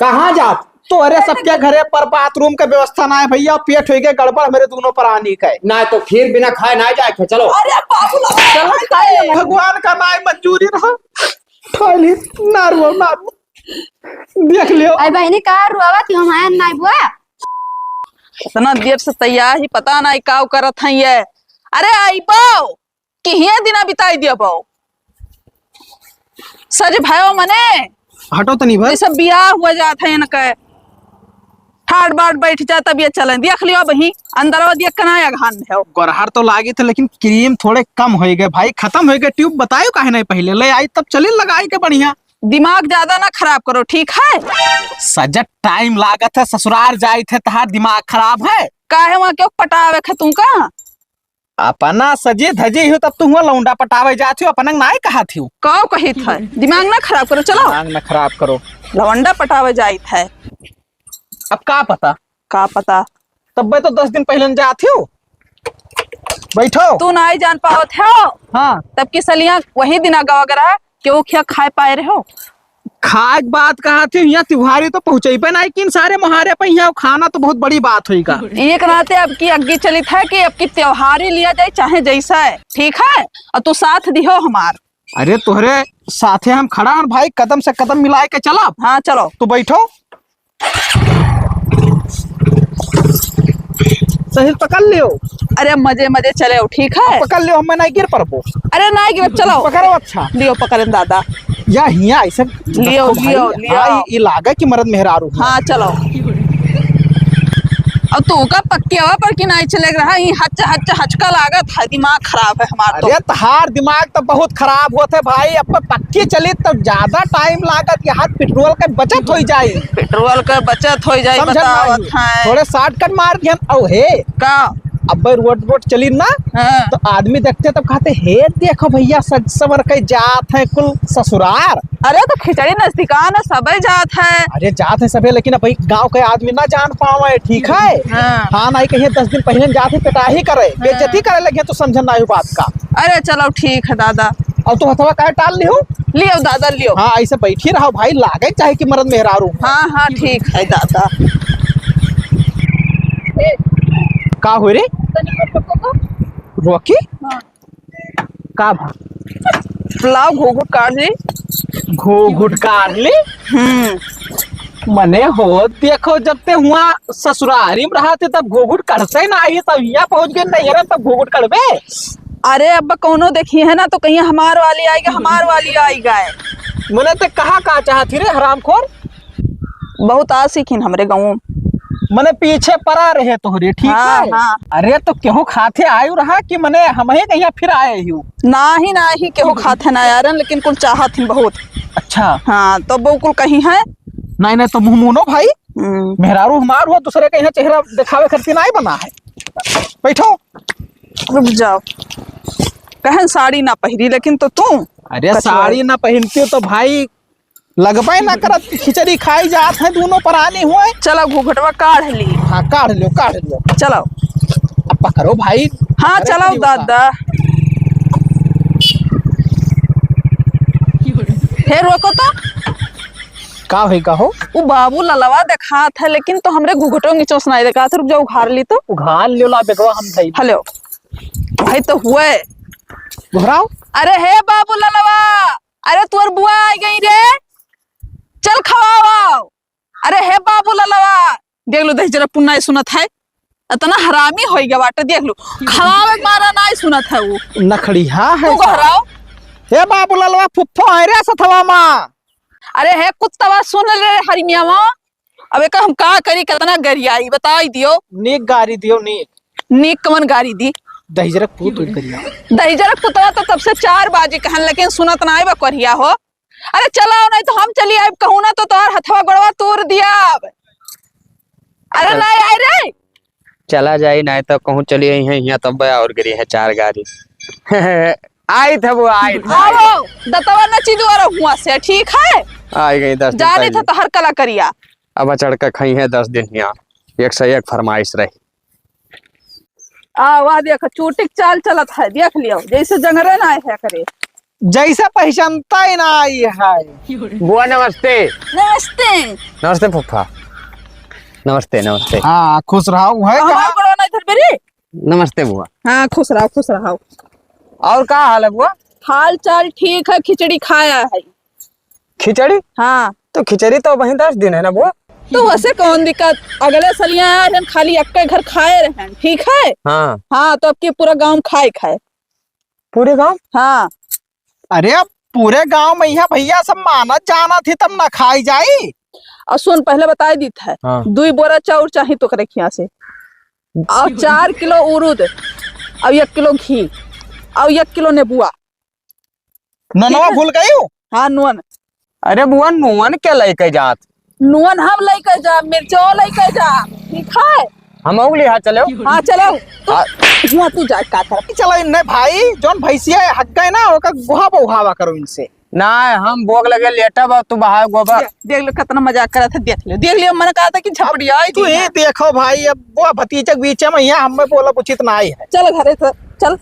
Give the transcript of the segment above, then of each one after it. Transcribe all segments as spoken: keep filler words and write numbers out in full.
कहाँ जात? तोहरे सबके घरे पर बाथरूम के व्यवस्था नाहीं भइया, पेट होइ गए गड़बड़ हमरे दूनों परानी के। नाहीं तो फिर बिना खाए नाहीं जाए के, चलो। अरे बाबू लोग, चलो, खाए। भगवान का नाहीं मंजूरी रहा, खाए ली, ना रुआ, ना रुआ। देख लियो। अरे बहिनी, का रुआवा थी, हम आयन नाहीं बुआ। इतना देर से तैयार ही, पता नाहीं का करत हैं ये। अरे आइबो, किहिए दिना बिताई दियबो। सज भयो मने। हटो तनी भर। जैसे बियाह हुआ जात है इनके। ठाट बाट बैठ जा तब ये चले। देख लियो अबहीं, अंदरवा देख के ना अगहान है। गोरहर तो लागी थे, लेकिन क्रीम थोड़े कम होइ गए भाई, खतम होइ गए। ट्यूब बतायो काहे नाहीं पहिले, ले आई तब चली लगाई के बढ़िया। दिमाग ज्यादा ना खराब करो, ठीक है? सजत टाइम लागत है, ससुरार जाइत है, तहार दिमाग खराब है। काहे वहाँ क्यों पटावे खे तू का? अपना सजे धजे हो तब तू हुआ लौंडा पटावे जात हो, अपना नाहीं कहत हो। काव कहित है? दिमाग ना खराब करो, चलो। दिमाग ना खराब करो। लौंडा पटावे जाइत है। अब का पता? का पता? तब तो दस दिन पहिले जात हो। बैठो। तू नाहीं जान पावत हो। हाँ। तब की सलिया वही दिन गवा गरा के वो खिया खाए पाए रहो। खाए के बात कहा थी, यहाँ त्योहारी तो पहुँचे पे नाहीं, किन सारे मोहारे पे यहाँ खाना तो बहुत बड़ी बात होई का। एक नाते अब की अग्गी चलित है कि अब की त्योहारी लिया जाए चाहे जैसा है, ठीक है? और तू साथ दिहो हमार। अरे तोहरे साथे हम खड़ा हन भाई, कदम से कदम मिलाए के चलब। हाँ चलो। तू बैठो। सही पकड़ लियो। अरे मजे मजे चले हो, ठीक है? पकड़ लियो, हमें नाहीं गिर पड़बो। अरे नाहीं गिर, चलो। पकड़ो, अच्छा। लियो पकड़न दादा। या हिया ऐसे लियो, रखो भाई। लियो, लियो। हाँ, ये, ये लागे कि मर्द मेहरारू है। हाँ, चलो। अब तू का पक्के हवा पर कि नाहीं चले रहा, ये हच, हच, हचका लागत है, दिमाग खराब है हमार तो। अरे तहार दिमाग तो बहुत खराब होत है भाई, अब पक्के चली तो ज्यादा टाइम लागत, यहाँ पेट्रोल के बचत होइ जाई। पेट्रोल के बचत होइ जाई, समझन बतावत नाहीं। हैं। थोड़े शॉर्टकट मार दिहन, औ हे। का? अब रोड, रोड चली ना, हाँ। तो आदमी देखते तब कहते, "हे देखो भइया, सज संवर के जात हैं कुल ससुरार।" अरे तो खिचड़ी नजदीका न सबे जात है। अरे जात है सबे, लेकिन अब भाई गाँव के आदमी ना जान पावे, ठीक है? हाँ। हाँ, नाहीं कहिए दस दिन पहिले जात है, पेटाही करे, हाँ। बेइज्जती करे लगे तो समझन नाहीं बात का। अरे चलो ठीक है दादा। और तू हथवा काहे टाल लियो? लियो दादा, लियो। हाँ, ऐसे बैठी रहो भाई, लागे चाहे कि मर्द मेहरारू। हाँ, हाँ, ठीक है दादा। का हो रे? तनी रोको तो। रोकी? हाँ। का भा? लाओ घूघूट काढ़ ली। घूघूट काढ़ ली? हम्म। मने हो, देखो, जब ते हुआ ससुरारी में रहा थे, तब घूघूट काढ़ते ना आई, तब हियाँ पहुँच गए नैहर, तब घूघूट काढ़बे? अरे, अब कौनो देखी है ना, तो कहीं हमार वाली आएगा, हमार वाली आएगा। मने ते कहा का चाहत ही रे, हरामखोर? बहुत आशिक हिन हमरे गाँव। मने पीछे परा रहे तोहरे, ठीक हाँ, है? हाँ। अरे तो केहू खाथे आयु रहा कि मने हमही कहिया फिर आए ही? नाही, नाही, केहू खाथे ना यारन, लेकिन कुल चाहत हिन बहुत। अच्छा। हाँ, तो वो कुल कहीं है। नाही, नाही, तो मुँह मुनो भाई। हम्म। मेहरारू हमार हुआ, दूसरे के यहाँ चेहरा दिखावे खातिर नाही बना है। बैठो। रुक जाओ। कहन साड़ी ना पहिरी, लेकिन तो तू अरे कछुआ। साड़ी ना पहिनती हो तो भाई लगबे ना करत, खिचड़ी खाई जात है, दूनो परानी हुए। चलो, घूघटवा काढ़ ली। हाँ, काढ़ लियो, काढ़ लियो। चलो। अब पकड़ो भाई। हाँ, अरे चलो तेरी बता। दादा। फिर रोको तो। का होई, का हो? उ बाबू ललवा देखात है, लेकिन तो हमरे घूघटो नीचों से नाई देखात है। रुक जाओ, उघार ली तो। उघार लियो ला बेगवा, हम धई। हेलो। भाई तो हुए। घुराओ। अरे हे बाबू ललवा, अरे तोर बुआ आ गई रे, चल खवाओ। अरे हे बाबू ललवा, देख लो दहिजरा पुन्ना सुनत है, इतना हरामी होई गया बाटे, देख लो, खवावे के मारा नाई सुनत है वो। नखड़िया है तू का। घुराओ। हे बाबू ललवा, फुफ्फो है रे सथवा मा। अरे हे कुत्तवा, सुन ले हरिमियावा, अब एका हम का करी, कितना गरियाई, बताई दियो। नीक गारी दियो, नीक। नीक कमन गारी दी? दहिजरक पूत उठ गरिया। दहिजरक पुतवा तो तब से चार बाजी कहन, लेकिन सुनत नाई बा करिया हो। अरे चलाओ, नहीं तो हम चली आइब, कहूँ ना तो तोहर हथवा गोड़वा तोड़ दियाब। अरे चल। नाई आई रे। चला जाई, नाई तो कहूँ चली आई है, यहाँ तब और गिरी है चार गारी। आई थे वो, आई थे। आओ, दतवा न चिदुआ रहुआ से, ठीक है? आई गई दस दिन जाने पहले। थे तोहर कला करिया। अब चढ़ के खाई है दस दिन यहाँ, एक से एक फरमाइश रही। आ, वाह, देख, चूटिक चाल चलत है, देख लियो, जैसे जंगरे ना है करे। जैसे पहचानता ही ना आई है। बुआ नमस्ते। नमस्ते। नमस्ते फूफा। नमस्ते, नमस्ते। हाँ, खुश रहो। है हमार कहाँ? गोड़वा ना इधर बेरी। नमस्ते बुआ। हाँ, खुश रहो, खुश रहो। और का हाल है बुआ? हाल चाल ठीक है, खिचड़ी खाया है। खिचड़ी? हाँ। तो खिचड़ी तो वहीं दस दिन है ना बुआ? तो वैसे कौन दिक्कत, अगले सलिया आए रहन, खाली अक्के घर खाए रहन, ठीक है? हाँ। हाँ, तो अब की पूरा गाँव खाए खाए। पूरे गाँव? हाँ। अरे, अब पूरे गाँव में यहाँ भैया सब मानत जानत ही, तब ना खाई जाई। और सुन, पहले बताई दीत है, हाँ। दुई बोरा चाउर चाही तोकरे खिया से, और चार किलो उरुद, और एक किलो घी, और एक किलो नेबुआ। ननवा ठीक है। भूल गई हो? हाँ, नून। अरे बुआ, नून के लेके जात? नून हम लेके जा, मिर्चो लेके जा, ठीक है? हम अउर लिहा चलो। हाँ, चलो। तू, हाँ। यहाँ तू जा, का कर? चलो, इन्ने भाई, जौन भैंसिया हक गए ना, ओका गुहा बहुआवा करो इनसे। ना, हम बोक लगे लेटब, अब तू बहाए गोबर। दे-, देख लो, कितना मजाक करत है, देख लो, देख लियो, मन कहा था कि झपड़िया ही तू दी ही है। देखो भाई, अब वो भतीजे के बीच में यहाँ हमें बोलब उचित ना ही है। चल घरे से, चल।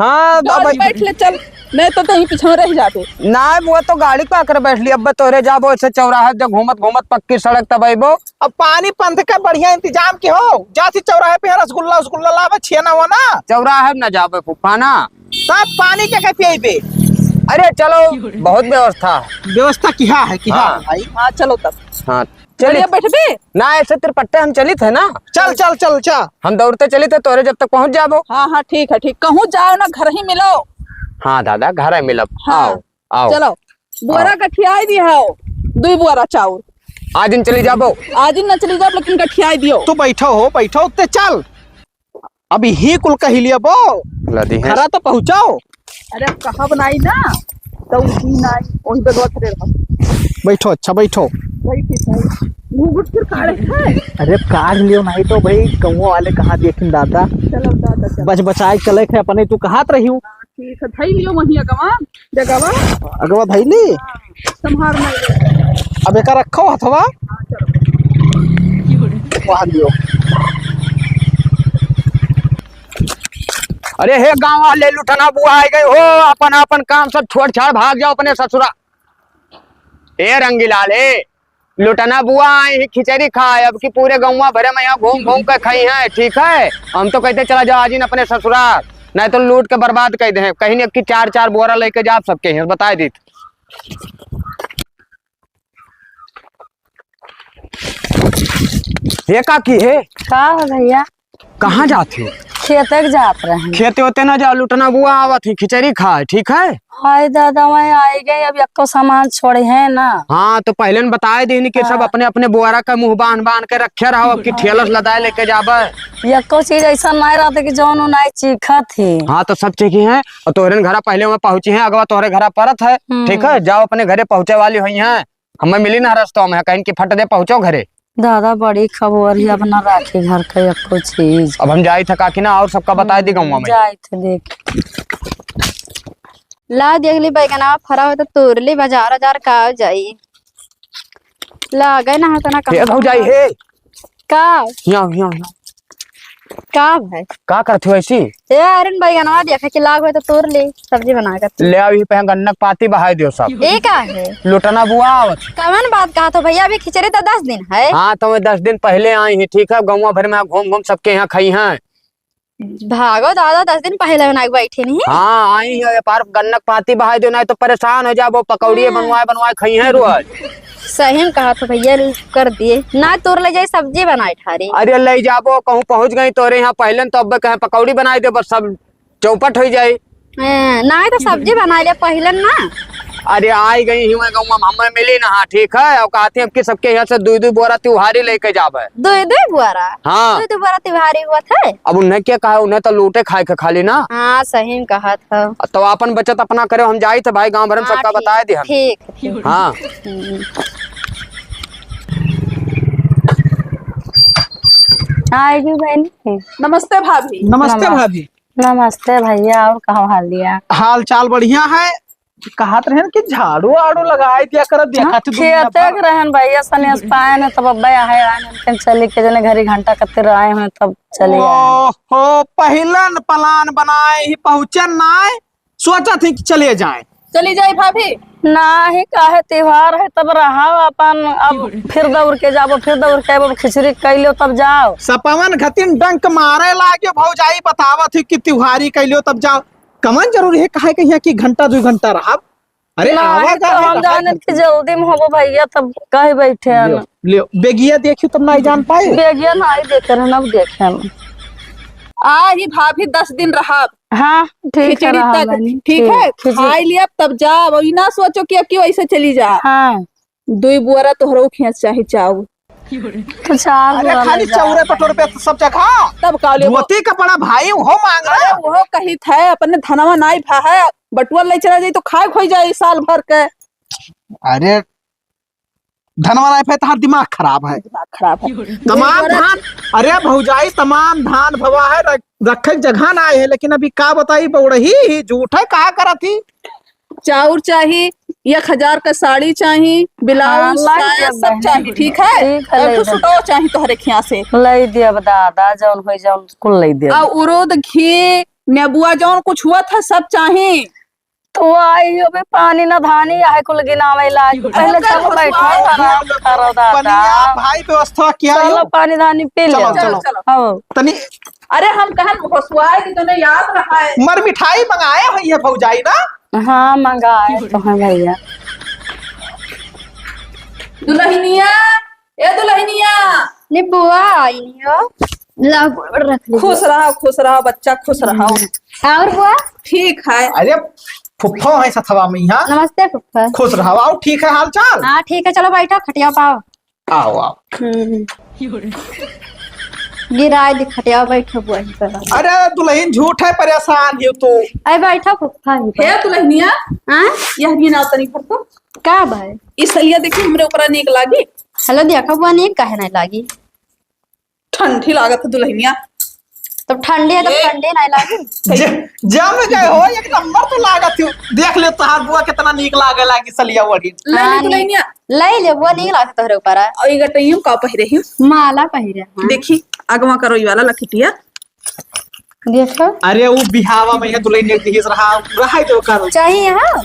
हाँ, तो चल, अब बैठ ले, चल, नहीं तो तहीं पीछे रह जाबे। ना, वो तो गाड़ी का कर बैठ ली, अब तोरे जाबो ऐसे चौराहे जो घूमत घूमत पक्की सड़क तब अइबो। अब पानी पंथ का बढ़िया इंतजाम के हो, जाती चौराहे पे रसगुल्ला उसगुल्ला लावे, छेना वना। चौराहे न जाबे फूफा ना। तब पानी के, के पियबे? अरे चलो, बहुत व्यवस्था है। व्यवस्था किहा है, किहा हाँ। है भाई। हाँ, चलो तब। हाँ, चलित। बढ़िया बैठबे? ना, ऐसे तिरपट्टे हम चलित है ना। चल, चल, चल, चल। हम दौड़ते चलित है, तोरे जब तक पहुँच जाबो। हाँ, हाँ, ठीक है, ठीक। कहूँ जाओ ना, घर ही मिलो। हाँ दादा, घर ही मिलब। हाँ, आओ, आओ। चलो, बोरा हाँ। गठियाई दी हो, दुई बोरा चाउर। आज दिन चली जाबो। आज दिन न चली जाओ, लेकिन गठियाई दियो। तू बैठो हो, बैठो, ते चल। अब ही कुल कही लिया बो। ला दी है। घरा तो पहुँचाओ। अरे, अब कहब नाई ना, तो उठी नाई, वही बगवा खड़े रहो। बैठो, अच्छा, बैठो। वही ठीक है। घूंघट फिर काढ़े है। अरे, काढ़ लियो, नहीं तो भाई, गाँव वाले कहाँ देखिन दादा। चलो, दादा, चलो। बच बचाए चले थे अपने, तू कहात रही हूँ। हाँ, ठीक है, धई लियो वहीं अगवा, जगवा। अगवा धई ली? हाँ। संभार नहीं ले। अब एका रखो हथवा। हाँ, चलो। वहाँ लियो। अरे हे गाँव वाले, लुटना बुआ आ गए हो, अपन अपन काम सब छोड़ छाड़ भाग जाओ अपने ससुरा। ए रंगीलाल, ए लुटना बुआ आई ही खिचड़ी खाए, अब की पूरे गौवा भरे में यहाँ घूम घूम के खाई हैं, ठीक है? हम तो कहते चला जाओ आज ही अपने ससुराल, नहीं तो लूट के बर्बाद कर दे। कहीं नहीं, अब की चार चार बोरा लेके जाब सबके यहाँ, बताए दीत। ये का की है? का हो भैया? कहाँ जात हो? खेते के जात रहे। खेते होते ना जाओ, लुटना बुआ आवत ही, खिचड़ी खाए, ठीक है? हाय दादा, वहीं आई गई, अब यक्को सामान छोड़े हैं ना। हाँ, तो पहले न बताए दीन कि सब हाँ। अपने अपने बुआरा का मुंह बांध बांध के रखे रहो, अब की ठेलस लदाए लेके जाबे। यक्को चीज ऐसा नहीं रहता कि जौन उ नहीं चीखत ही। हाँ, तो सब चीखी हैं, और तोहरे घरा पहले वहाँ पहुँची हैं, अगवा तोहरे घरा परत है, हम्म। ठीक है? जाओ अपने घरे पहुँचे वाली हुई हैं। हमें मिली ना रस्तों में, कहीं की फट दे, पहुँचो घरे। दादा, बड़ी खबर ही, अब ना राखी घर का एको चीज। अब हम जाई थे काकी ना, और सबका बताए दी गौवा में। जाई थे देख। ला, देख ली बैगनवा फरा हो तो तोड़ ली, बाजार, बाजार का जाई। ला गए ना, है तो ना ए कहाँ भौजाई, हे। का? हियाँ, हियाँ, हियाँ। का भाई? का करत हो ऐसी? ए, अरे बैगनवा देखा कि लाग होय तो तोड़ ले, सब्जी बना के। ले आओ, यही पे गन्नक पाती बहाई दियो सब। ए का है? लुटना बुआ आवत। कवन बात कहा तो भैया, अभी खिचड़ी तो दस दिन है। हाँ, तो मैं दस दिन पहले आई ही, ठीक है, गौवा भर में घूम घूम सबके यहाँ खाई हैं। भागो दादा, दस दिन पहले बना के बैठी नहीं। हाँ, आई ही, ये पार गन्नक पाती बहाई दियो, नहीं तो परेशान हो जाबो, पकौड़िए हाँ। बनवाए बनवाए खाई हैं रोज। सही में कहा तो भैया, कर दिए ना, तोर ले जाए सब्जी बनाए ठारी। अरे ले जाबो, कहूँ पहुँच गई तोरे यहाँ पहले, तो अब कहे पकौड़ी बनाए दे, बस सब चौपट हो जाए। हाँ, ना तो सब्जी बनाए ले पहले ना। अरे आई गई ही मैं गौवा में, हमें मिली ना, हाँ, ठीक है, और कहती अब की सबके यहाँ से दुई दुई बोरा त्योहारी लेके जाबे। दुई दुई बोरा? हाँ। दुई दुई बोरा त्योहारी हुआ था। अब उन्हें क्या कहा, उन्हें तो लूटे खाए के खाली ना। हाँ, सही में कहा था। तो अपन बचत अपना करे, हम जाई थे भाई, गाँव भर में हाँ, सबका ठीक, बताए दे हम। ठीक। हाँ। हम्म। आएगी बहनी। नमस्ते भाभी। नमस्ते नमस्ते। भाभी। नमस्ते भैया, और का हाल दिया? हाल चाल बढ़िया है। कहत रहन कि झाड़ू आड़ू लगाए दिया कर, देखा हम थी दुनिया खेते भर। के रहन भैया, सनेस पाए न, तब अब्बा आहे आए न, उनके चली के जने घरी घंटा कत्ते रहे हैं, तब चली आए। ओहो, पहिलन प्लान बनाए ही पहुँचन नाय। सोचा थी कि चले जाए। चली जाए भाभी। नाही, काहे, त्योहार है तब रहा अपन, अब फिर दौड़ के जाबो, फिर दौड़ के आबो, खिचड़ी कैलो तब जाओ। सपवन घतिन डंक मारे लाग्यो, भौजाई बतावत ही कि त्योहारी कैलो तब जाओ। कमन जरूरी है, काहे के यहाँ की घंटा दो घंटा रहब? अरे, नाही, आवा तो जाने हम रहा जाने है। कि जल्दी में होबो भैया, तब कहे बैठे हैं। लियो, लियो, बेगिया देखियो तब नाही जान पाए। बेगिया नाही देखे रहन, अब देखे हैं। आ ही भाभी दस दिन रहब। हाँ, ठीक है, खिचड़ी रहा तक, बनी। ठीक ठीक, है, खिचड़ी। खाई लिया तब जाब, और ई ना सोचो कि अब की वैसे चली जा। हाँ। दुई बोरा तोहरो खेस चाही चाउर। तो चार अरे, बोरा खाली ले जा। चाउरे पटोर पे सब जगह। तब का लेबो? धोती कपड़ा भाई, उहो मांग रहा। अरे, उहो कहित है, अपने धनवा नाई भा है, बटुआ ले चला जाई तो खाए खोई जाई साल भर के। अरे, धनवा नाई भा, तहार दिमाग खराब है। दिमाग खराब है। तमाम धान, अरे भौजाई, तमाम धान भवा है, रख-, रखे के जगह ना आए है, लेकिन अभी का बताई, बौड़ही ही झूठ है, का करत ही? चाउर चाही, एक हजार का साड़ी चाही, ब्लाउज, हाँ, लाई साया, देब सब बहन। चाही, ठीक है? ठीक है, और लाई तू देब। सुटो चाही तोहरे खिया से। लाई देब दादा, जौन होई जौन कुल लाई देब। और उड़द, घी, नेबुआ, जौन कुछ हुआ था, सब चाही। तो आई हो बे, पानी ना धानी, आहे कुल गिनावे लाग। पहले अरे चलो बैठो, आराम करो दादा। पनिया, भाई, व्यवस्था किया चलो, हो। पानी धानी पी चलो, लो। चलो। चलो। आओ। तनी अरे हम कहन होसुआए कि तूने याद रहा है। मर मिठाई मंगाए हुई है भौजाई ना? हाँ, मंगाए तो हैं भैया। दुल्हनिया, ए दुल्हनिया। ने बुआ आई हो। ला, गोड़ रख ली। खुश रहो, खुश रहो बच्चा, खुश रहो। और बुआ? ठीक है। अरे फुफ्फा है सथवा में यहाँ। नमस्ते फुफ्फा। खुश रहो, आओ, ठीक है हाल चाल? हाँ ठीक है, चलो बैठो खटिया पाओ। आओ, आओ। हम्म। गिराए दे खटिया, बैठो बुआ यहीं पर। अरे दुल्हन झूठ है, परेशान ही तू। अरे बैठो फुफ्फा यहीं पर। हे दुल्हनिया, हाँ? यह भी ना तनी भर को। का भाई? ई सलिया देखी हमरे ऊपर नीक लागी? हेलो, देखो बुआ, नीक काहे नहीं लागी? ठंडी लागत है दुल्हनिया। तब ठंडी है, तब ए। ठंडी नहीं लागी। ज-, जम गए हो, एक नंबर तो लागत हो। देख ले तोहार बुआ कितना नीक लागे लागी सलिया ओढ़ी। ले ले हाँ, दुल्हनिया। ले ले, बुआ नीक लागत तोहरे ऊपर है। और ये गटइयों का पहिरे ही? माला पहिरे, हाँ। देखी, अगवा करो ये वाला लखटिया। देखो। अरे वो बिहावा में है दुल्हनिया के दिहिस रहा, रहा है तो करो। चाहिए, हाँ?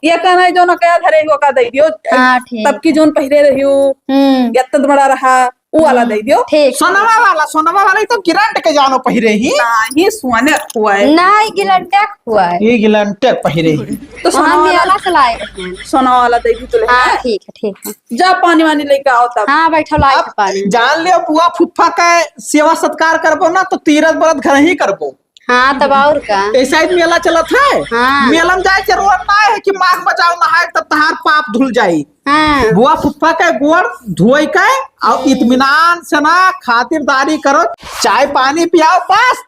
ये कहना है जो ना कया धरे हो का दे दियो। हाँ, ठीक। तब की जोन पहिरे रही हो, हम्म। या तद बड़ा रहा। ऊ वाला हम्म, दे दियो। ठीक। सोनवा वाला, सोनवा वाला एकदम गिरंट के जानो पहिरे ही। नाही, सोने हुआ है। नाही, गिलंटे हुआ है। ये गिलंटे पहिरे ही। तो सोनवा हम वाला, मेला से लाए हैं। सोनवा वाला दे दी तो ले। हाँ, ठीक है, ठीक है। जा पानी वानी लेके आओ तब। हाँ, बैठो, लाए अब हैं पानी। जान लियो बुआ फुफ्फा का सेवा सत्कार करबो ना तो तीरथ व्रत घर ही करबो। हाँ, तब और का? ऐसा ही मेला चलत है। हाँ। मेला में जाए जरूरत ना है कि माघ बचाओ नहाए तब तहार पाप धुल जाई। हाँ। बुआ फुफ्फा के गोड़ धोई के और इत्मीनान से ना खातिरदारी करो, चाय पानी पियाओ बस।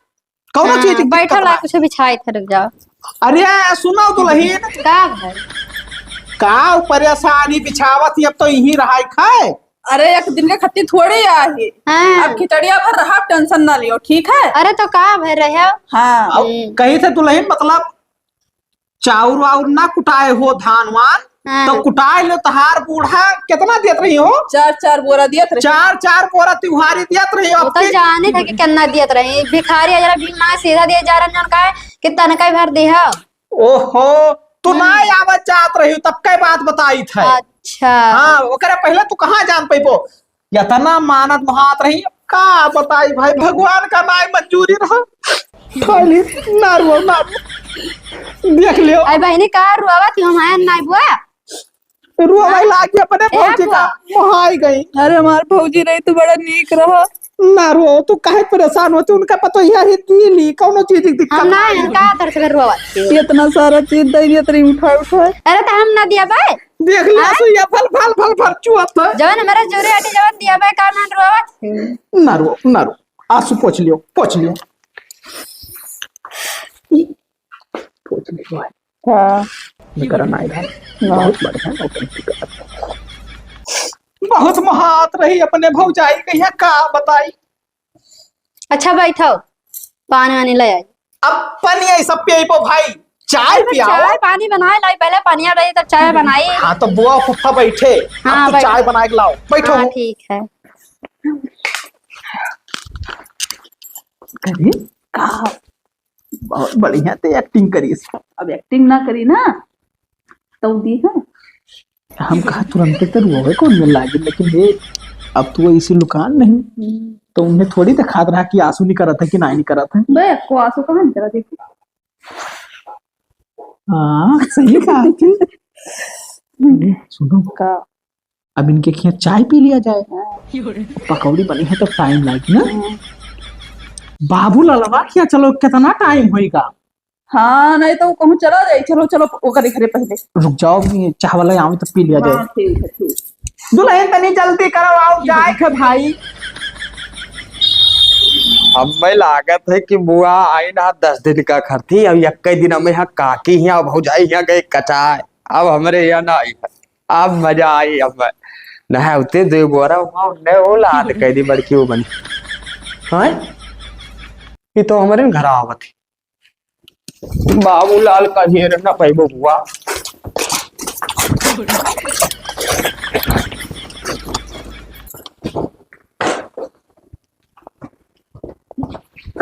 कौनो हाँ, चीज की बैठो दिक्कत ला, ना। कुछ बिछाए थे, रुक जाओ। अरे सुनो दुल्हन। का भाई? का परेशानी बिछावत ही, अब तो यहीं रहाई खाए। अरे, एक दिन के खत्ती थोड़ी आहे। हाँ। अब खिचड़िया भर रहा, टेंशन ना लियो, ठीक है? अरे, तो का भर रहे हो? हाँ। अब हम्म। कही थे दुल्हन, मतलब, चाउर वाउर ना कुटाए हो, धान वान, हाँ। तो कुटाए लो, तहार बूढ़ा कितना देत रही हो? चार, चार बोरा देत रही। चार, चार बोरा तिहारी देत रही हो। वो तो जाने थे कि कितना देत रही। भिखारी अजरा भीख मांगे सीधा दिए जा रहे हैं, उनका है कि तनका ही भर दे हो। ओहो, तू हम्म। ना आवत जात रही, तब के बात बताई थे। अच्छा। हाँ, ओकरे पहले तू कहाँ जान पैबो? इतना मानत मोहात रही, का बताई भाई, भगवान का नाय मंजूरी रहा। खाली ना रो, ना रो। देख लियो। अरे बहनी, का रोवा तू, हम आयन नाय बुआ? रोवे लागी अपने ए भौजी का, बुआ। मोहाई गई। अरे हमार भौजी रही तो बड़ा नीक रहा। ना रो, तू काहे परेशान होती? उनका पता यह है दिली, कौनो चीज की दिक्कत हम ना, नहीं। इनका तरफ से रोवा। इतना सारा चीज दे दिया तेरी उठा उठा। अरे तो हम ना दिया बे। देख लिया आय? सो ये फल, फल, फल, फल चुआ था। जवन हमारा जोरे आटे जवन दिया बे, का ना रोवा? ना रो, ना रो। आंसू पोंछ लियो, पोंछ लियो। पोंछ लियो। हाँ। निकरन आए हैं। हाँ। बहुत बढ़िया, बहुत बढ़िया। बहुत महात रही अपने भौजाई के यहाँ, का बताई। अच्छा, बैठो, पानी वानी ले आई। अब पानी आई सब पियाई पो भाई, चाय अरे, पियाओ। चाय पानी बनाए लाई, पहले पानिया रही, तब चाय बनाई। हाँ, तो बुआ फुफ्फा बैठे, हाँ, अब तो बैठो। चाय बना के लाओ, बैठो। हाँ, ठीक है। अरे, का? बहुत बढ़िया ते acting करीस। अब acting ना करी ना, तो दी है। हम कहा तुरंते तो रोवे कौन में लागी, लेकिन हे, अब तू ऐसी लुकान नहीं, हम्म। तो उन्हें थोड़ी दिखात रहा कि आंसू निकलत है कि ना निकलत है। बे, को आंसू कहाँ निकला, देखो। हाँ, सही कहा थी। हम्म। सुनो। का? अब इनके खिया चाय पी लिया जाए। हाँ। पकौड़ी बनी है तो time लागी ना। हाँ। बाबू ललवा खिया चलो, कितना time होइगा? हाँ, नहीं तो वो कहूँ चला जाए। चलो, चलो, ओकरे घरे पहले। रुक जाओ, ये चाह वाला आवे तो पी लिया जाए। हाँ, ठीक है, ठीक। दुल्हन तनी जल्दी करो, आओ, जाए के भाई। हमें लागत है कि बुआ आई ना दस दिन का खरती, अब यक्के दिन हमें यहाँ काकी यहाँ भौजाई यहाँ गए कचाए, अब हमरे यहाँ ना आई है। अब मजा आई, अब मैं नहा उते दो बोरा हुआ, उनने वो लाद कह दी बड़की वो बनी। हाँ, ये तो हमारे घर आवत है। बाबूलाल का घेर न पैबो हुआ।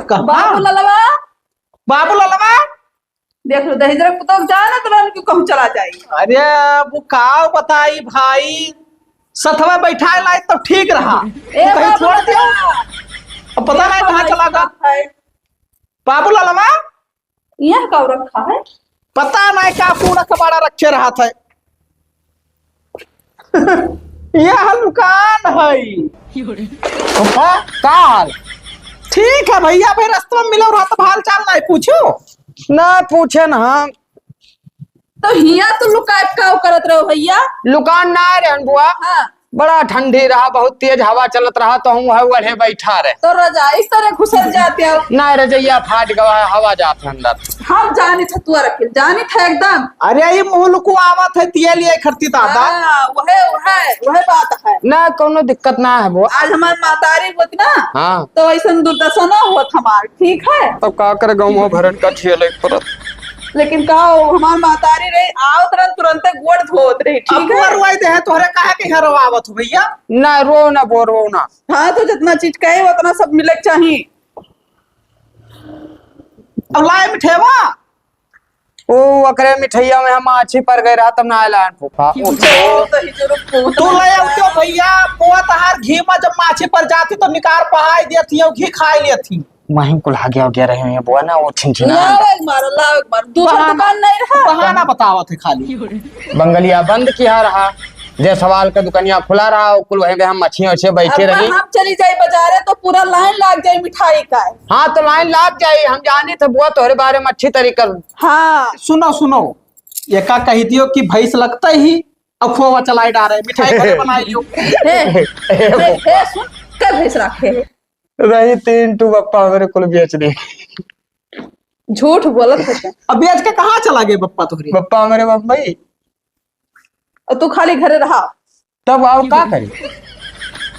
कहाँ? बाबू ललवा। बाबू ललवा। देख लो, दहिजरा पुतोह जानत रहन कि कहूँ चला जाई। अरे, अब का बताई भाई, सथवा बैठाए लाई तो ठीक रहा। ए, तू कहीं बाबू छोड़ दियो। ललवा। अब पता ए, नहीं कहाँ बाबू चला गया। है। बाबू ललवा, यह का रखा है? पता नहीं का कूड़ा कबाड़ा रखे रहत है। यह लुकान है। फूफा, का हाल? ठीक है भैया, भाई रास्ता में मिलो रहा तो हाल चाल नहीं पूछो। ना पूछे ना हम। तो हिया तो लुकाए का करत रहो भैया? लुकान ना रहन बुआ। हाँ। बड़ा ठंडी रहा, बहुत तेज हवा चलत रहा, तो हम वह ओढ़े बैठा रहे। तो रजाई तरे घुसल जाते हो। ना, रजैया फाट गवा है, हवा जात है अंदर। हम जानी थे तू रखिल, जानी थे एकदम। अरे, ये मुँह लुकवावत है, तिये लिए खरती दादा। हाँ, वहे, वहे, वहे बात है। ना, कोनो दिक्कत ना है वो। आज हमार मातारी होत ना, हाँ। तो ऐसन दुर्दशा ना होत हमार, ठीक है? तब का करे, गाँव भरन का झेले पड़त। लेकिन का हो, हमार महतारी रही, आवत रहन तुरंते गोड़ धोत रही, ठीक अब है? वो रोई दे है, तोहरे काहे के यहाँ रोवावत हो भैया? ना, रो ना, बो, रो ना। हाँ, तो जितना चीज कहे, उतना सब मिले के चाही। अब लाए मिठेवा? ओ, ओकरे मिठैया में हम माछी पर गए रहा, तब ना आए लायन फूफा। क्यों? ओ, तो ही जरूर फूफा तू ले आओ क्यों भैया? पोआ तहार घी में जब माछी पर जाती तो निकार पहाई देती और घी खाई लेती। वहीं कुल हागिया उगिया रहे हुए हैं बुआ ना, वो छिनछिना लाओ अंडा। एक बार, लाओ एक बार। दूसरा बहाना, दुकान नहीं रहा। बहाना बतावत है खाली। बंगलिया बंद किया रहा, जे सवाल का दुकनिया खुला रहा, वो कुल वहीं पे हम मछिया उछिया बैठे अब रही। हम चली जाई बाजारे तो पूरा लाइन लाग जाई मिठाई का। हाँ, तो लाइन लाग जाई, हम जानी थे बुआ तोहरे बारे में अच्छी तरीका। हाँ। सुनो, सुनो, ये का कह दियो कि भैंस लगता ही अब खोवा चलाई डारे, मिठाई घरे बनाई लियो। हे, हे, हे, सुन, के भैंस रखे है? रही तीन ठू बप्पा हमरे कुल बेच दे। झूठ बोलत है। अब बेच के कहाँ चला गए बप्पा तोहरे? बप्पा हमरे बम्बई। और तू खाली घरे रहा। तब और का करी?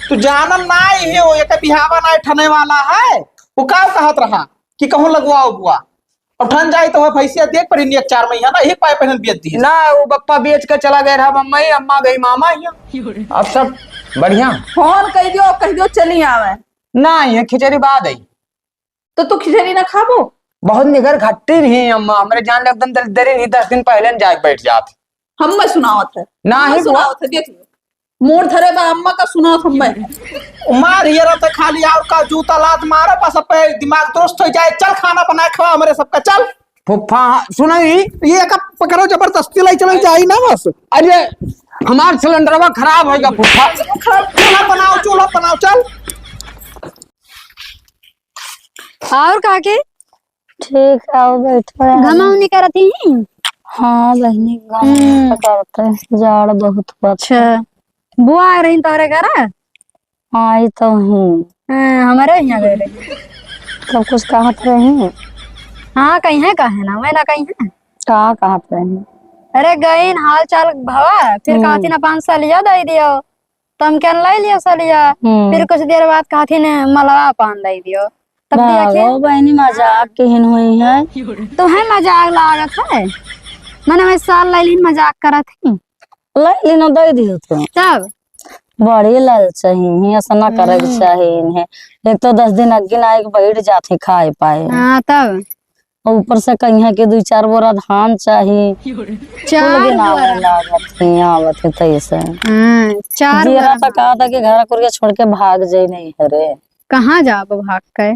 तू जानन ना ही हो, एक बिहावा ना ठने वाला है। वो का कहत रहा कि कहूँ लगवाओ बुआ। अब ठन जाई तो वह भैंसिया देख पड़ी नहीं, एक चार महीना ना, एक पाए पहन बेच दी। ना, वो बप्पा बेच के चला गया रहा बम्बई, अम्मा गई मामा यहाँ। अब सब बढ़िया। फोन कह दियो, कह दियो चली आवे। ना, ये खिचड़ी बाद आई। तो तू खिचड़ी ना खाबो? बहुत निगर घट्टी नहीं अम्मा, हमरे जान ले एकदम दल-, दरी नहीं, दस दिन पहले न जाके बैठ जात। हम मैं सुनावत है। ना हम ही मैं बुआ। सुनावत है, देख लो। मोर धरे बा अम्मा का सुनावत हम मैं। मार ये रहते खाली और का जूता लात मारो, बस अब पे दिमाग दुरुस्त हो जाए। चल खाना बनाए खवा हमरे सबका, चल। फुफ्फा, सुनो ई। ये का पकड़ो जबरदस्ती लाई चलल जाई ना बस। अरे, हमार सिलेंडरवा खराब होइगा फुफ्फा। खराब, चूल्हा बनाओ, चूल्हा बनाओ, चल। और काकी? ठीक है, आओ बैठो यार। घमा उनी करत ही? हाँ बहनी, घमा हम्म। तो करते हैं, जाड़ बहुत हुआ। अच्छा, बुआ आ रही तोहरे घर? हाँ, ये तो ही। हाँ, हमारे यहाँ गए रही। सब कुछ कहत रही। हाँ, कहीं है, कहे ना, मैं ना कहीं है। का कहत रही? अरे गईन हाल चाल भवा, फिर हम्म। कहती ना पाँच सौ लिया दे दियो। तो हम कहन लाई लियो सलिया। हम्म। फिर कुछ देर बाद कहथिन, "मलवा पान दे दियो।" तब दिया के भागो बहनी, मजाक किहिन हुई है। तो है मजाक लागत है। मने मैं साल लाई लीन मजाक करत ही। लाई लीन दे दियो तो। तब? बड़ी लालच ही, ऐसा ना करे के हम्म। चाही इन्हें। एक तो दस दिन अग्गी ना आए के बैठ जात ही खाए पाए। हाँ, तब? और ऊपर से कहिया के दुई चार बोरा धान चाही। कुल चार गिनावे बोरा? लागत है, आवत है तैसे। हाँ, चार जियरा बोरा। तो कहा था कि घर कुरिया छोड़ के भाग जाई नहीं है रे। कहाँ जाब भाग के?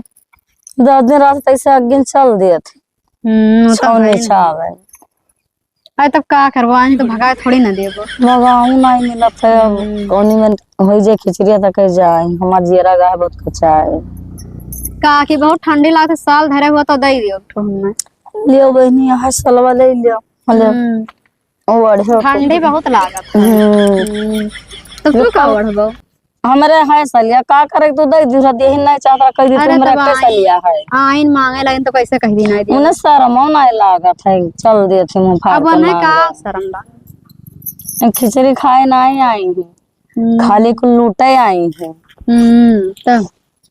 दस दिन रात तैसे अगिन चल देत। हम्म, वो तो छौनी है। छावे। अरे तब का करबो, आनी तो भगाए थोड़ी ना देबो। भगाऊ नहीं मिलत है, अब हम्म। कौनी में होई जे खिचड़िया तक जाए, हमार जियरा गाय बहुत कचाए। का कि बहुत ठंडी लागत है, साल धरे हुआ तो दे दियो ठो हमें। लियो बहनी, यहाँ सलवा ले लियो। हेलो। हम्म। ओ बढ़िया। ठंडी बहुत लागत है। हम्म। हम्म। तो तू का ओढ़बो? हमरे है सलिया, का करे, तू दे दी, देही नहीं चाहत रहा, कह दी, अरे, हमरा तब के आई-, सलिया है। आइन मांगे लाइन तो कैसे कह दी नहीं दी? उन्हें शर्मो नहीं लागत है, चल देत है मुंह फाड़ अब के उन्हें मांग का ले। शर्म बा? खिचड़ी खाए नहीं आई है, हम्म। खाली कुल लूटे आई है। हम्म, तब?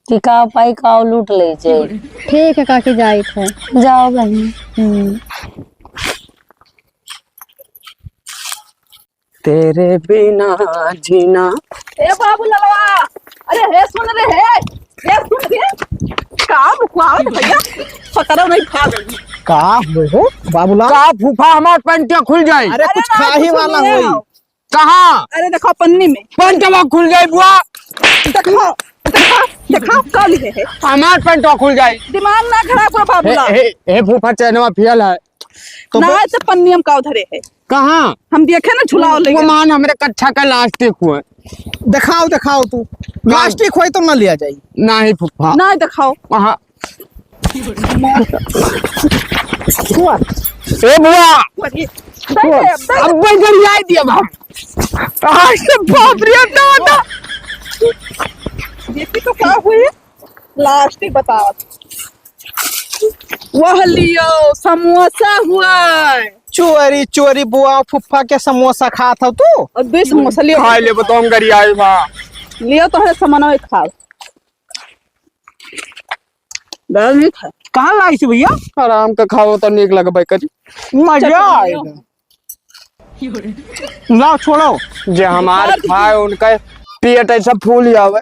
कि का पाई का लूट ले जाए। ठीक है काकी, जाइत है। जाओ बहन। हम्म। तेरे बिना जीना। ए बाबू ललवा, अरे हे सुन रे हे, हे सुन रे, का मुखवावत भैया, पकड़ो नहीं खा गई। का हुए हो बाबूलाल? का फूफा हमार पंटिया खुल जाए? अरे अरे कुछ ना, खाही कुछ वाला नहीं होई। आओ। कहाँ? अरे देखो पन्नी में। पंटवा खुल जाए बुआ। देखो, देखो, देखो, का लिहे है? हमार पंटवा खुल जाए। दिमाग ना खराब करो हे, बाबूलाल। हे, हे फूफा चैनवा फेल है। तो ना, बो- ऐसे पन्नी हम का उधरे है। कहाँ? हम देखे ना झुलाओ वो लेके। मान हमरे कच्छा का लास्टिक हुआ। दिखाओ, दिखाओ तू। हाँ। लास्टिक होई तो ना लिया जाई। नहीं फूफा। ना दिखाओ। हाँ। बुआ। ए बुआ। अरे, बुआ। दे दे, दे दे। अब बजरियाई दिया बाप। आज तो बाप रे दादा। ये तो का हुई? लास्टिक बताओ। वह लियो, समोसा हुआ। चोरी चोरी बुआ फुफ्फा के समोसा खात हो तू? और दो समोसा लियो। खाए ले बताऊं गरियाई बा। लियो तो है समनवे खाओ। दाल नहीं खाए। कहाँ लाई से भैया? आराम का खाओ तो नीक लगबे करी। मजा चटनी आएगा। लाओ छोड़ो। जे हमार खाए उनका पेट ऐसा फूल जावे।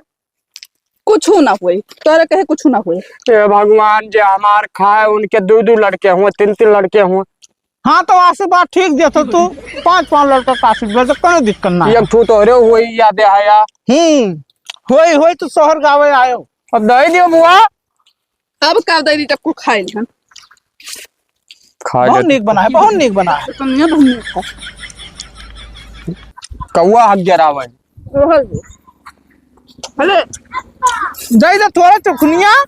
कुछ ना होई, तोरे कहे कुछ ना होई। हे भगवान, जे हमार खाए उनके दो दो लड़के हुए, तीन तीन लड़के हुए। हाँ, तो आशीर्वाद ठीक देतो तू, पाँच पाँच लड़का का आशीर्वाद, तो कोनो दिक्कत ना है। एक ठो तोहरे होई याद आया। हम्म, होई, होई, तू शहर गावे आयो। अब दे दियो बुआ। अब का दे दी, चक्कू खाए हम। खा बहुत ले। नीक बना है, बहुत नीक बना है। तो नहीं बनी है। कौआ हक जरावे। रहल दे। हेलो। दे दे थोड़ा चुखनिया।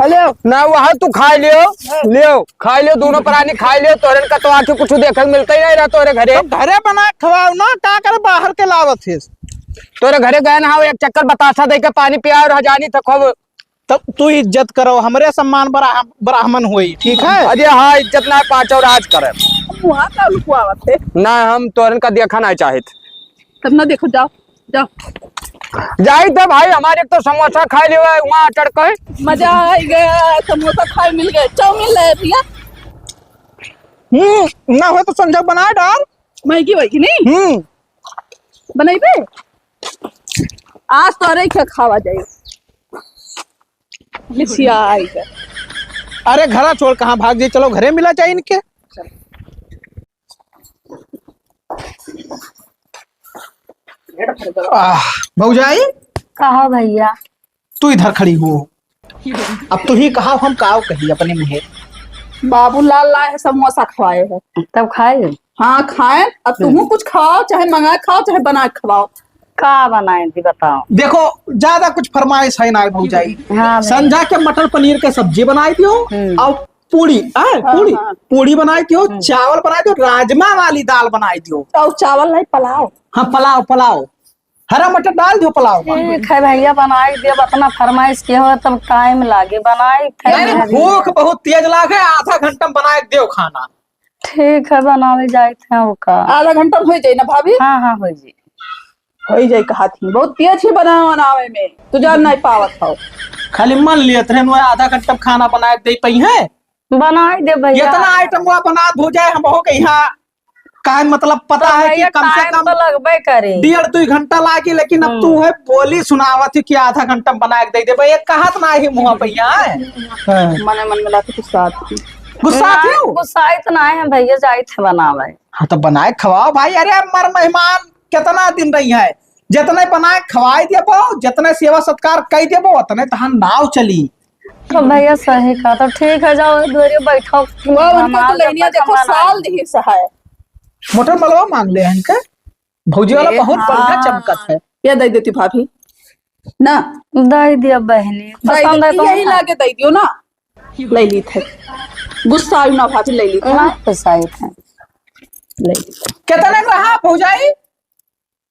हेलो। ना, वह तू खाए लियो, लियो, खाए लियो, दोनों प्राणी खाए लियो। तोरन का तो आँखी कुछ देखे मिलता ही नहीं रहा तोरे घरे। तो घरे बना के खवाओ ना, का करे बाहर के लावत है? तोरे घरे गए ना हो, एक चक्कर बतासा दे के पानी पिया और हजानी तक हो। तब तू इज्जत करो, हमरे सम्मान ब्राह-, ब्राह्मण होई, ठीक है? अरे हाँ, इज्जत ना पाँच और आज करे। वहाँ का लुकवावत है? ना, हम तोरन का देखा ना चाहित। तब ना देखो, जाओ, जाओ। जाई तो भाई, हमारे एक तो समोसा खाए लेवे वहाँ चढ़ के। मजा आ गया, समोसा खाए मिल गए, चाउमीन लाए भैया। हम्म, ना हो तो संजय बना डाल। मैगी वैगी नहीं? हम्म। बनैबे? आज तोरे के खावा जाई। लिसिया आई के। अरे घरा छोड़ कहाँ भाग जाई? चलो घरे मिला जाए इनके। आह, भौजाई। कहा भैया? तू इधर खड़ी हो। अब तू ही कहा, हम काव कही अपने मुँहे। बाबूलाल लाए है, समोसा खवाए है। तब खाए? हाँ, खाए। अब तुम हम्म। कुछ खाओ, चाहे मंगा खाओ, चाहे बना के खवाओ। का बनाए जी, बताओ। देखो, ज्यादा कुछ फरमाइश है ना भौजाई। हाँ, भाई। संझा के मटर पनीर के सब्जी बनाई दियो हम्म। और पूड़ी, आ, हाँ, पूड़ी, हाँ। पूड़ी बनाई दियो, हम्म। चावल बनाई दियो, राजमा वाली दाल बनाई दियो। और चावल नहीं, पुलाव। हाँ, पुलाव, पुलाव। हरा मटर डाल दियो पुलाव में। ठीक है भैया, बनाई देब, अपना फरमाइश के हो तब टाइम लागे, बनाई थे नहीं, नहीं, भैया। भूख बहुत तेज लागे, आधा घंटा में बनाए दियो खाना। ठीक है, बनावे जाए थे ओका। आधा घंटा में हो जाए ना भाभी? हाँ, हाँ, हो जाए। हो जाए कहा थी, बहुत तेज ही बनावे बनावे में, तू जान नहीं पावत हो। खाली मन लियत रहे, आधा घंटा में खाना बनाए दे पाई है। बनाई दे भैया। इतना आइटम हुआ बना हो जाए, हम हो के यहाँ टाइम, मतलब, पता तो है कि भैया, कम से टाइम कम तो लगबे करे। डेढ़ दुइ घंटा लागी, लेकिन अब हम्म। तू है बोली सुनावत ही कि आधा घंटा में बना के दे देबे, ये कहत ना ही मुँह पे यहाँ है। हाँ। मने मन में लाके गुस्सा आती। गुस्सा ना, आती हो? गुस्साई तो ना है भैया, जाई थे बनावे। हाँ, तो बनाए खवाओ भाई। अरे, हमार मेहमान कितना दिन रही है, जितने बनाए खवाई देबो, जितने सेवा सत्कार कई देबो, उतने तहान नाव चली। तो भैया सही कहा, तो ठीक है, जाओ दुआरे बैठो। वो उनके तो लइनिया देखो, साल दिही सहाय। मोटर मलवा मांग ले इनके, भौजी वाला ए, बहुत बढ़िया हाँ। चमकत है। ये दे देती भाभी ना। दे दिया बहनी, दे पसंद है देती, तो यही ना। लाके दे दियो ना। ले ली थे, गुस्सा आयु ना भाभी, ले ली थे। ना गुस्सा आयु थे। ले ली। कितने का रहा भौजाई?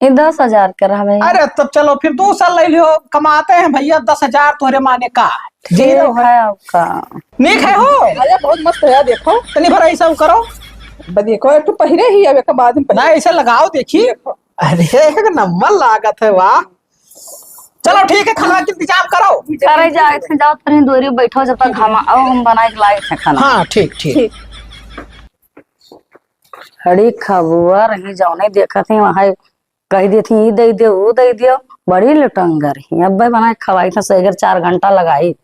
ये दस हजार के रहा भैया। अरे, तब चलो फिर दो साल ले लियो, कमाते हैं भैया, दस हजार तोहरे माने का। जीरो ठीक है। है आपका। नीक है हो? अरे, बहुत मस्त है, देखो। तनी भर ऐसा करो। ब-, देखो, एक तो पहिरे ही, अब एक बाद में पहिरे। ना, ऐसे लगाओ, देखी। देखो। अरे, एक नंबर लागत है, वाह। चलो, ठीक है, खाना के इंतजाम करो। करे जाए थे, जाओ, तनी दूरी बैठो, जब तक हम आओ, हम बनाए के लाए थे खाना। हाँ, ठीक, ठीक। ठीक। अरे खबुआ रही, जौने देखत ही वहाँ कह देती, "ई दे दियो, वो दे दियो।" बड़ी लटंगर ही। अब्बे बनाए खवाई था, सही अगर चार घंटा लगाई।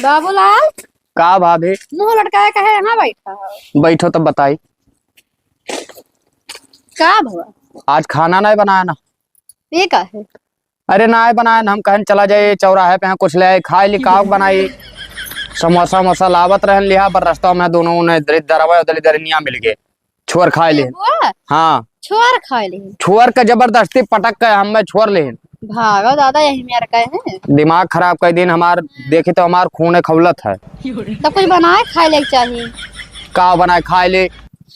बाबूलाल, का भाभी? मुंह लटकाए कहे यहाँ बैठा हो? बैठो तब बताई। का भवा? आज खाना नहीं बनाया ना? ये का है? अरे नाय बनाए न, हम कहन चला जाए चौराहे पे, यहाँ कुछ ले आए, खाए ली, काव बनाई। समोसा वमोसा लावत रहन लिहा, पर रास्ता में दोनों ने दरि-, दरवा दली दरिनिया मिल गए, छोर खाए ले। बुआ? हाँ। छोर खाए ले? छोर के जबरदस्ती पटक के हम में छोर ले। भागो दादा, यही मेर का है। दिमाग खराब कर दिन हमार, देखी तो हमार खून खौलत है। तो कुछ बनाए खाए ले चाहिए। का बनाए खाए ले?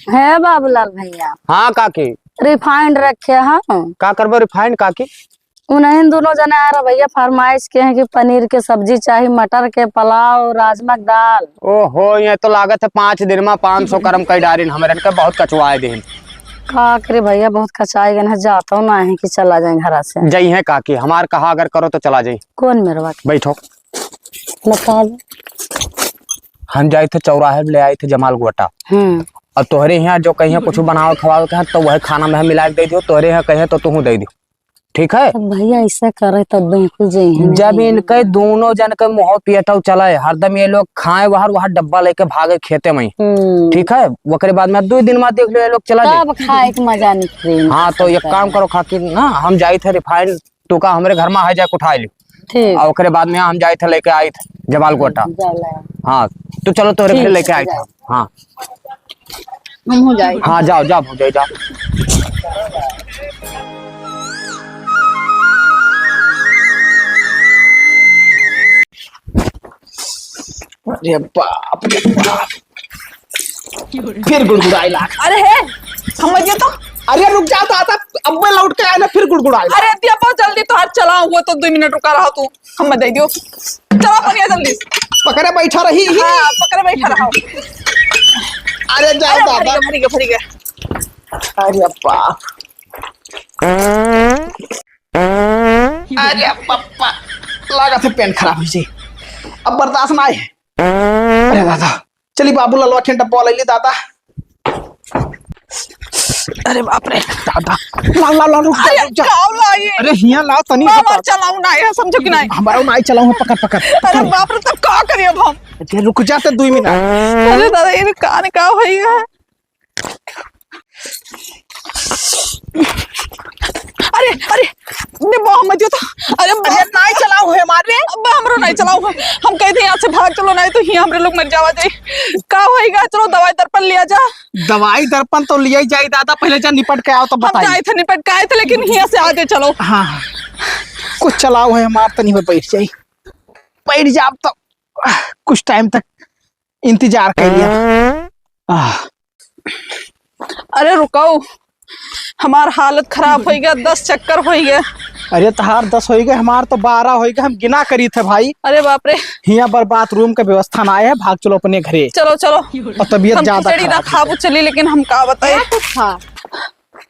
है बाबूलाल भैया। हाँ काकी। रिफाइंड रखे हैं। का करबो रिफाइंड काकी? उन्हें दोनों जने आ रहा भैया, फरमाइश के हैं कि पनीर के सब्जी चाही, मटर के पुलाव, राजमा के दाल। ओहो, ये तो लागत है पाँच दिन में पाँच सौ करम कई डारिन, हमरन के बहुत कचवाए दिन। का करे भैया, बहुत कचाए गए हैं, जाता हूँ ना है कि चला जाए घर से। जई है काकी, हमार कहा अगर करो तो चला जाए। कौन मेरवा के? बैठो। लगा दो। हम जाए थे चौराहे में ले आए थे जमाल गोटा। हम्म। और तोहरे यहाँ जो कहीं कुछ बनावे खवावे के है तो वह खाना में हम मिला के दे दियो, तोहरे यहाँ कहीं तो तू दे दियो। ठीक है? तब भैया ऐसा करे तब बिल्कुल जइहन जब नहीं। इनके दोनों जन के मुँह पियटल चले, हरदम ये लोग खाए बाहर, वहाँ डब्बा लेके भागे खेते में। हम्म। ठीक है? ओकरे बाद में दो दिन में देख लो ये लोग चला जाए। तब खाए के मजा निकले। हाँ, तो एक काम करो खाकी ना, हम जाई थे रिफाइंड टूका हमरे घर में है जाए उठा ली। ठीक। और ओकरे बाद में हम जाई थे लेके आई थे जमाल गोटा। जमाल। हाँ, तो चलो तोरे घरे ठीक लेके है, आई थे। जाओ। हाँ। हम हो जाए। हाँ, जाओ, जाओ, भौजाई, जाओ। अरे बाप रे बाप। फिर गुड़गुड़ाए लाग। अरे हे, हम ये तो अरे रुक जा दादा, अब मैं लौट के आया ना, फिर गुड़गुड़ाए लाग। अरे दिया बहुत जल्दी तो हाथ चलाओ, वो तो दो मिनट रुका रहा तू। हम दे दियो। चलो पनिया जल्दी। पकड़े बैठा रही। हाँ, पकड़े बैठा रहा। अरे जाओ अरे, दादा। भरी गया, भरी गया, भरी गया। अरे बाप। अरे पप्पा, लागत है पेट खराब हो जाई। अब बर्दाश्त ना है। अरे दादा, चली बाबू ललवा के डब्बा ले ली दादा। अरे बाप रे दादा, लाओ, लाओ, लाओ, रुक जा, अरे रुक जा। का लाई? अरे हिया लाओ तनी। बाबा चलाओ ना, ये समझो कि नहीं? हमारा नाई चलाओ, पकड़, पकड़, अरे पकड़। बाप रे, तब का करिए अब हम? अरे रुक जा तो दो मिनट। अरे दादा, ये कान का भैया? अरे, अरे, ने बाह मत दियो तो। अरे, अरे, बाप। नाई चलाओ है हमारे। अब हमरो नाई चलाओ है। हम कहे थे यहाँ से भाग चलो, नहीं तो ही हमरे लोग मर जावा जाए। का होएगा? चलो दवाई दर्पण लिया जा। दवाई दर्पण तो लिया ही जाए दादा, पहले जा निपट के आओ तो हम बताइए। जाए थे निपट के आए थे, लेकिन यहाँ से आगे चलो। हाँ, हाँ। कुछ चलाओ है हमार, तनी में बैठ जाई। बैठ जाओ तो कुछ टाइम तक इंतजार कर लिया। आह। अरे रुको, हमार हालत खराब होइ गया, दस चक्कर होइ गया। अरे तहार दस होइ गए, हमार तो बारह होइ गए, हम गिना करी थे भाई। अरे बाप रे। हियाँ पर बाथरूम के व्यवस्था ना है, भाग चलो अपने घरे। चलो, चलो। और तबीयत हम ज्यादा खिचड़ी ना खराब हो खाबो गई। चली, लेकिन हम का बताए। क्या कुछ खा?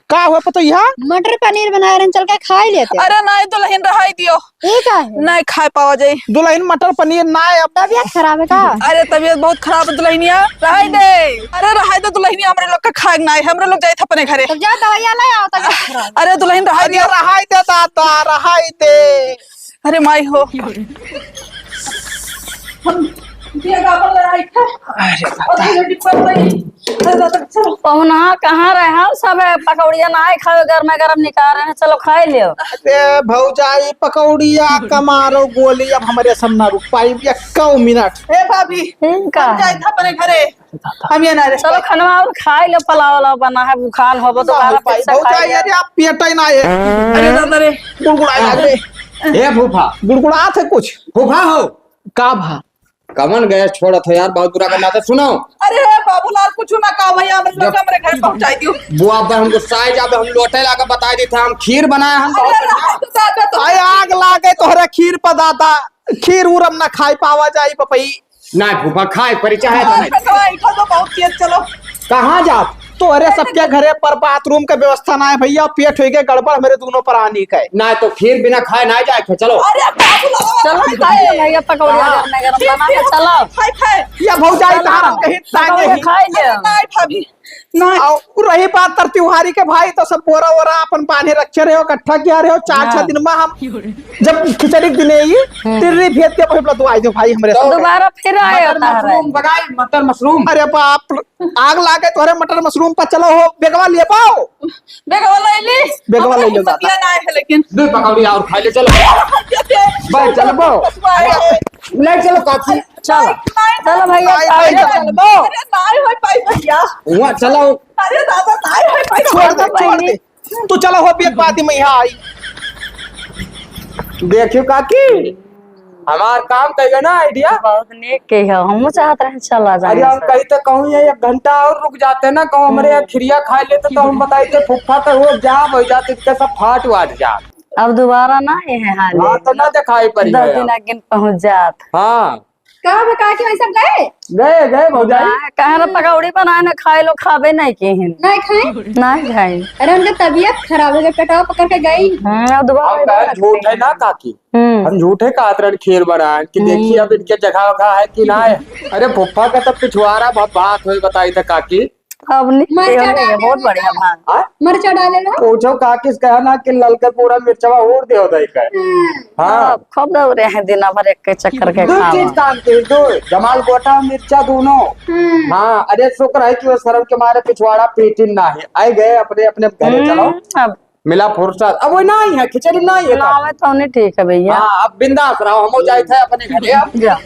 का हुआ पतोहिया? मटर पनीर बनाए रहन, चल के खाई लेते। अरे नाहीं दुलहिन, रहाई दियो। ई का है? नाहीं खाए पावा जाई। दुलहिन, मटर पनीर नाहीं, अब तबियत खराब है का? अरे तबियत बहुत खराब है दुलहिनिया, रहाई दे। अरे रहाई दे दुलहिनिया, हमरे लोग का खाए नाहीं, हमरे लोग जाइत है अपने घरे। तब जा दवाइया ले आओ, तबियत खराब। अरे दुलहिन रहाई अरे दियो। रहाई दे दादा, रहाई दे। अरे माई हो। हम दिया गावल रहा है। अरे बाप रे। अरे दादा, चलो। पहुना कहाँ रहे? हम सब है, पकौड़िया नाहीं खावे, गरमे गरम निकाल रहे हैं, चलो खाई लियो। अरे भौजाई, पकौड़िया कमारो गोली, अब हमरे सब ना रुक पाई एक्को मिनट। ए भाभी, ठीक है। हम जाइत है अपने घरे। हम ये ना रह चलो पाई। खनवा और खाई लो, पुलाव उलाव बना है, भूखान होबो तो ना बाहर हो पाई। फिर से भौजाई, खाई लो। अरे आप पेट ही ना है। अरे दादा रे। गुड़गुड़ाए लाग रे। ए फूफा। गुड़गुड़ात है कुछ। फूफा हो। का भा? कमन गैस छोड़त हो यार, बहुत बुरा करना था। सुनो। अरे हे बाबूलाल, कुछ ना कहा भैया, हमरे लोग जब हमरे घर पहुंचाई दियो। बुआ बा हमको साई जाबे, हम लोटे लाके बताई देते, हम खीर बनाए हम बहुत अरे बढ़िया। रात को साथ में तो आय आग लागे तोहरा खीर पर दादा, खीर उरम ना खाई पावा जाई पपई। ना फूफा, खाए परी चाहे तो हाँ, नहीं। पेटवा इठा तो बहुत तेज, चलो। कहाँ जात? तोहरे सबके घरे पर बाथरूम के व्यवस्था ना है भैया, पेट होइगे गड़बड़ मेरे दोनों प्राणी के। ना तो खीर बिना खाए ना जाए थे, चलो। अरे बाबू लोग, चलो, खाई खाई ले। ले भैया, पकौड़िया हाँ। गरम गरम बना के, चलो। खाई, खाई। या भौजाई चलो। तहार हम कहीं टांगे पकौड़िया ही। खाई ले। अरे नहीं भाभी, नहीं। और रही बात तर तिवारी के भाई, तो सब बोरा वोरा अपन बांधे रखे रहे हो, इकट्ठा किया रहे हो, चार हाँ। छह दिन में हम जब खिचड़ी के दिन आई, हम्म। तिर्री भेज के वही बोला, "तू आई दो भाई हमरे तो साथ।" दोबारा फिर आए मटर होता है। मशरूम बनाई, मटर मशरूम। अरे बाप, आग लागे तोहरे मटर मशरूम पर। चलो हो, बेगवा ले पाओ। बेगवा ले ली। बेगवा ले लो, हिम्मत दादा। ना है लेकिन। दो पकौड़ी और खा ले, चलो। भाई, चलो, बो। ले चलो, काकी। चलो। नहीं, नहीं, चलो भैया, नहीं, खाओ, नहीं, चलो। चलो। अरे, नहीं हो पाई भैया। वहाँ चलो। अरे दादा, नहीं हो पाई। छोड़ दे, चलो छोड़ दे। बहिनी। तू चलो हो, बेग बादी में यहाँ आई। देखियो काकी, हमार काम कहियो ना idea। बहुत नेक के हो, हमहू चाहत रहे चला जाए अरे हम ऐसे। कही तो कहूँ ये एक घंटा और रुक जाते ना, कहूँ हमरे यहाँ हम्म। खिरिया खा लेते तो हम बताई थे फुफ्फा तो हो जा हो जाते, इनके सब फाट वाट जा। अब दोबारा ना ये है हाल हाँ, है। तो ना दिखाई पड़ी दस है दिन अब। आगे पहुँच जात। हाँ। का बा, काकी, वही सब गए? गए, गए भौजाई। ना, कहे ना पकौड़ी बनाए ना खाए, लोग खाबे नहीं किहिन। नहीं खाए? नहीं खाए। अरे, उनका तबियत खराब हो गई, पेटवा पकड़ के गई। हम्म, अब दोबारा हम कहे, झूठ है ना काकी। हम्म। हम झूठे कहत रहन खीर बनाए कि हम्म। देखिए अब इनके जगह वगह है कि ना है। अरे फुफ्फा का तो पिछवाड़ा भा-, भात होई बताई था काकी। अब नहीं, मरचा ये डाले बहुत ना। बढ़िया भात। हाँ? मरचा डाले ना। पूछो काकी से कहा ना कि ललका पूरा मिर्चवा और दे होता है। हाँ। हाँ। हाँ, खूब दौरे हैं दिना भर एक के चक्कर के दो खावा। चीज काम के, दो, जमाल गोटा, मिर्चा दोनों। हम्म। हाँ, अरे शुक्र है कि वो शर्म के मारे पिछवाड़ा पीटिन ना है। आए गए अपने, अपने घरे हम्म, चलो। अब मिला फुर्सत। अब वो नहीं है, खिचड़ी नहीं है ना, का? हमें तो नहीं ठीक है भैया। हाँ, अब बिंदास रहो, हम जाए थे अपने घरे अब। जा।